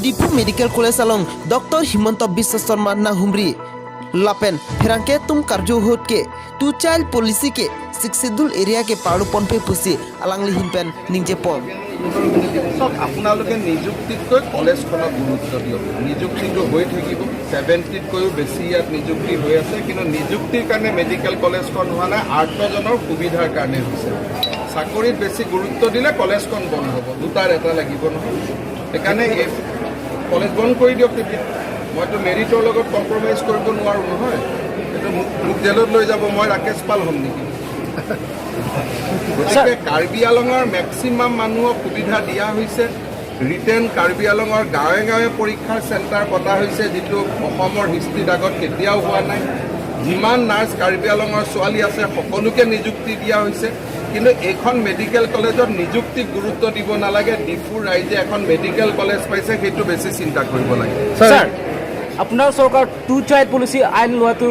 Diphu Medical College along Dr. Himanta Biswa Sarma na humri lapen ferangke tum karju hot ke two child policy ke six schedule area ke paru ponpe pusi alangli hinpen ningje pon. চাওক, আপোনালোকে নিযুক্তিতকৈ কলেজখনক গুৰুত্ব দিয়ক। নিযুক্তিটো হৈ থাকিব। 70তকৈও বেছি ইয়াত নিযুক্তি হৈ আছে। কিন্তু নিযুক্তিৰ কাৰণে মেডিকেল কলেজখন হোৱা নাই, আৰ্তজনৰ সুবিধাৰ কাৰণে হৈছে। চাকৰিত বেছি গুৰুত্ব দিলে কলেজখন বন্ধ হ'ব। দুটাৰ এটা লাগিব নহয়। সেইকাৰণে এই কলেজ বন্ধ কৰি দিয়ক তেতিয়া। মইতো মেৰিটৰ লগত কম্প্ৰমাইজ কৰিব নোৱাৰোঁ নহয়। এইটো মোক জেলত লৈ যাব, মই ৰাকেশ পাল হ'ম নেকি? গতিকে কাৰ্বি আলঙৰ মেক্সিমাম মানুহক সুবিধা দিয়া হৈছে। ৰিটেন কাৰ্বি আলঙৰ গাঁৱে গাঁৱে পৰীক্ষাৰ চেণ্টাৰ পতা হৈছে, যিটো অসমৰ হিষ্ট্ৰীত আগত কেতিয়াও হোৱা নাই। যিমান নাৰ্ছ কাৰ্বি আলঙৰ ছোৱালী আছে, সকলোকে নিযুক্তি দিয়া হৈছে। কিন্তু এইখন মেডিকেল কলেজত নিযুক্তিক গুৰুত্ব দিব নালাগে। ডিফুৰ ৰাইজে এখন মেডিকেল কলেজ পাইছে, সেইটো বেছি চিন্তা কৰিব লাগে। ছাৰ, আপোনাৰ চৰকাৰ টু চাইল্ড পলিচি আইন লোৱাটো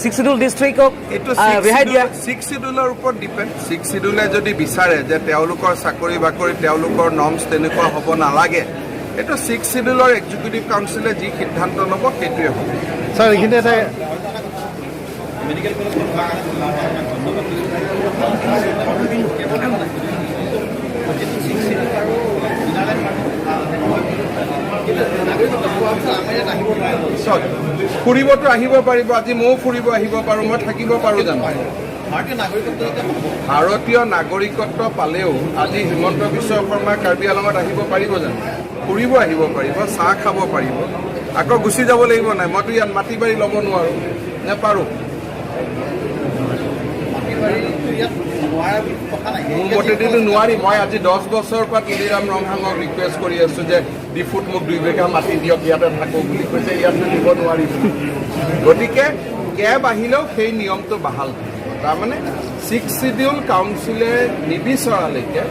ছিক্স চিডিউল ডিষ্ট্ৰিক্টক এইটো ৰেহাই দিয়া। ছিক্স চিডিউলৰ ওপৰত ডিপেণ্ড। ছিক্স চিডিউলে যদি বিচাৰে যে তেওঁলোকৰ চাকৰি বাকৰি, তেওঁলোকৰ নৰ্মছ তেনেকুৱা হ'ব নালাগে, এইটো ছিক্স চিডিউলৰ এক্সিকিউটিভ কাউন্সিলে যি সিদ্ধান্ত ল'ব, সেইটোৱে হ'ব। ছাৰ, এইখিনি এটা মেডিকেল কলেজখন হোৱাৰ কাৰণে আপোনাক ধন্যবাদ দিছোঁ। যিটো ছিক্স চিডিউল আৰু ইনাৰ লাইন, কিন্তু নাগৰিকত্ব পোৱাৰ পিছত আমাৰ ইয়াত আহিব নোৱাৰে। চাওক, ফুৰিবতো আহিব পাৰিব। আজি ময়ো ফুৰিব আহিব পাৰোঁ, মই থাকিব পাৰোঁ জানো? ভাৰতীয় নাগৰিকত্ব যেতিয়া পাব। ভাৰতীয় নাগৰিকত্ব পালেও আজি হিমন্ত বিশ্ব শৰ্মা কাৰ্বি আলঙত আহিব পাৰিব জানো? ফুৰিব আহিব পাৰিব, চাহ খাব পাৰিব, আকৌ গুচি যাব লাগিব নাই? মইতো ইয়াত মাটি বাৰী ল'ব নোৱাৰোঁ নে পাৰোঁ? মাটি বাৰীটো ইয়াত নোৱাৰা বুলি কথা নাই। মোৰ মতেদিতো নোৱাৰি। মই আজি 10 বছৰৰ পৰা তুলিৰাম ৰংহাঙক ৰিকুৱেষ্ট কৰি আছোঁ যে ডিফুত মোক 2 বিঘা মাটি দিয়ক, ইয়াতে থাকোঁ বুলি কৈছে, ইয়াততো দিব নোৱাৰিব। গতিকে কেব আহিলেও সেই নিয়মটো বাহাল থাকিব। তাৰমানে ছিক্স চিডিউল কাউন্সিলে নিবিচৰালৈকে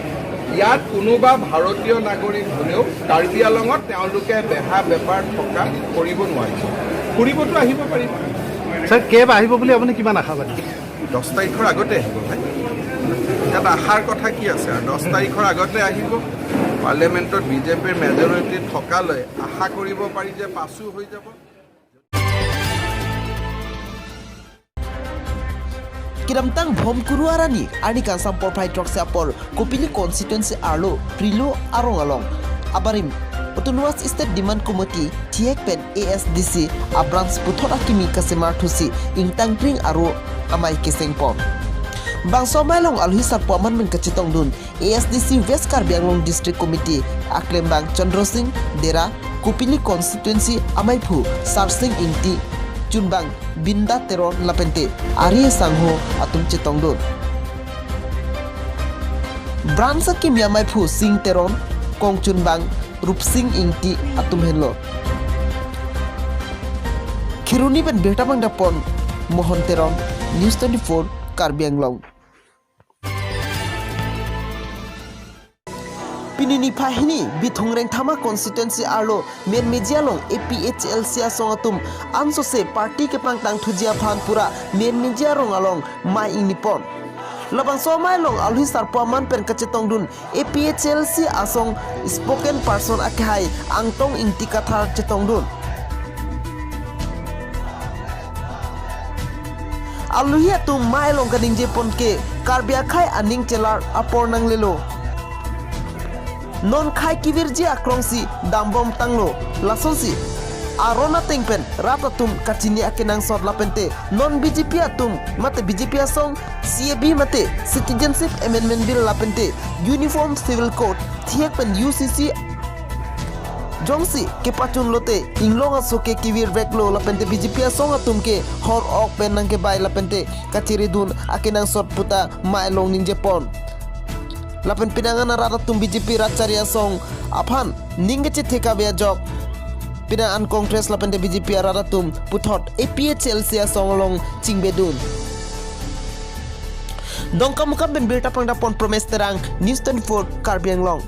ইয়াত কোনোবা ভাৰতীয় নাগৰিক হ'লেও কাৰ্বি আলঙত তেওঁলোকে বেহা বেপাৰ থকা কৰিব নোৱাৰিব। ফুৰিবতো আহিব পাৰিব। ছাৰ, কেব আহিব বুলি আপুনি কিমান আশাবাদী? 10 তাৰিখৰ আগতে আহিব ভাই। ইয়াত আশাৰ কথা কি আছে আৰু? 10 তাৰিখৰ আগতে আহিব। পাৰ্লিয়ামেণ্টত বিজেপিৰ মেজৰিটি থকালৈ আশা কৰিব পাৰি যে পাছো হৈ যাব। Kiramtang bhom kuruarani arni kansam por phai trok apor Kopili constituency arlo Prilo arong along abarim Autonomous State Demand Committee thiek pen ASDC a branch puthor akimi kasemar thusi ingtang tring aro amai keseng pon Bangso mailong alhi sarpo aman men kacitong dun ASDC West Karbi Anglong District Committee aklembang Chandra Singh Dera Kopili constituency amaiphu Sar Singh Ingti Chunbang Binda Teron lapente Ari Sangho atum chetong dun Branch ki miamai phu Singh Teron Kong Chunbang Rup Singh Ingti atum henlo Khiruni ben Behtabang dapon Mohan Teron, News 24, Karbi Anglong. Pinini phahini bithungreng thama constituency arlo men mejialong APHLC asong atum anso se party ke pang tang thujia phan pura men mejia rong along mai inipon labang somai long alhi sarpo man pen kachetong dun APHLC asong spoken person akhai angtong ingti kathar chetong dun aluhi atum mai long kaning je pon ke karbia khai aning chelar apor nang lelo non khai kibir ji akrongsi dambom tanglo lasonsi arona tengpen ratatum kachini akenang sot lapente non BJP atum mate BJP asong CAB mate citizenship amendment bill lapente uniform civil code thiek pen UCC jongsi ke pachun lote inglong aso ke kibir veklo lapente BJP asong atum ke hor ok pen nangke bai lapente kachiri dun akenang sot puta mailong ningje pon lapen pinangan rata tum BJP racharia song aphan ninggeche theka bea jok pinangan Congress lapente BJP rata tum puthot APHLC song long chingbedun dongka mukam ben birta pangda pon promes terang, News 24, Karbi Anglong.